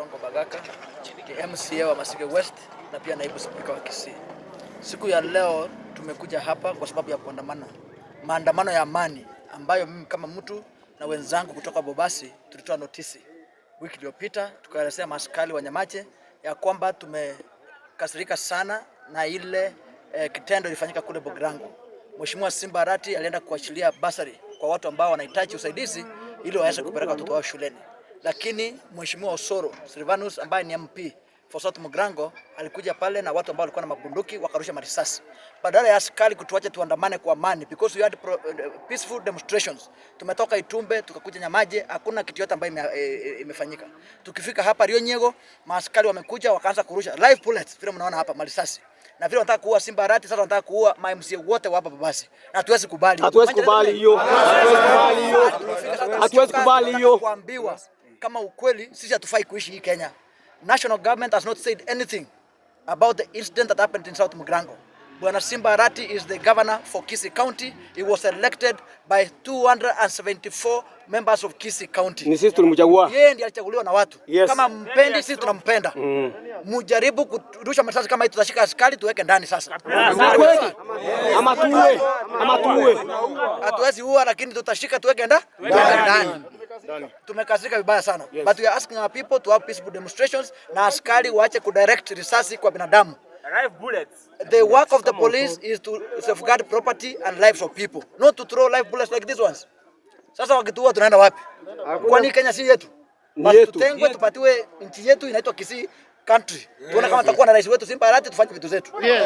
Barongo Bagaka, ni MCA wa Masige West na pia naibu spika wa Kisii. Siku ya leo tumekuja hapa kwa sababu ya kuandamana, maandamano ya amani ambayo mimi kama mtu na wenzangu kutoka Bobasi tulitoa notisi wiki iliyopita, tukaelezea maaskari wa Nyamache ya kwamba tumekasirika sana na ile kitendo ilifanyika kule Bogirango. Mheshimiwa Simba Arati alienda kuachilia bursary kwa watu ambao wanahitaji usaidizi ili waweze kupeleka watoto wao shuleni, lakini Mheshimiwa Osoro Silvanus ambaye ni MP for South Mugirango alikuja pale na watu ambao walikuwa na mabunduki wakarusha marisasi, badala ya askari kutuacha tuandamane kwa amani, because we had peaceful demonstrations. Tumetoka Itumbe tukakuja Nyamaje, hakuna kitu yote ambayo imefanyika. Tukifika hapa Rionyego, maaskari wamekuja wakaanza kurusha live bullets, vile mnaona hapa marisasi na vile wanataka kuua Simba Arati, sasa wanataka kuua ma MCA wote wa hapa Bobasi, na hatuwezi kubali. Hatuwezi kubali hiyo. Hatuwezi kubali hiyo. Hatuwezi kubali hiyo. Kuambiwa kama ukweli, sisi hatufai kuishi hii Kenya. National government has not said anything about the incident that happened in South Mugirango. Bwana Simba Arati is the governor for Kisii County. He was elected by 274 members of Kisii County. Ni sisi tulimchagua. Yeye ndiye alichaguliwa na watu. Yes. Kama mpendi, sisi tunampenda. Mujaribu kurusha masasi kama hii, tutashika askari tuweke ndani sasa. Kweli? Ama tuue. Ama tuue. Hatuwezi ua, lakini tutashika tuweke ndani. Tumekasirika vibaya sana. But we are asking our people to have peaceful demonstrations na askari waache kudirect risasi kwa binadamu. Live bullets. The work of the police is to safeguard property and lives of people, not to throw live bullets like these ones. Sasa wakituua tunaenda wapi? Kwani Kenya si yetu? Ni Basi yetu. tutengwe tupatiwe nchi yetu inaitwa Kisii country. Tuone kama tutakuwa na rais wetu Simba Arati tufanye vitu zetu. Yes.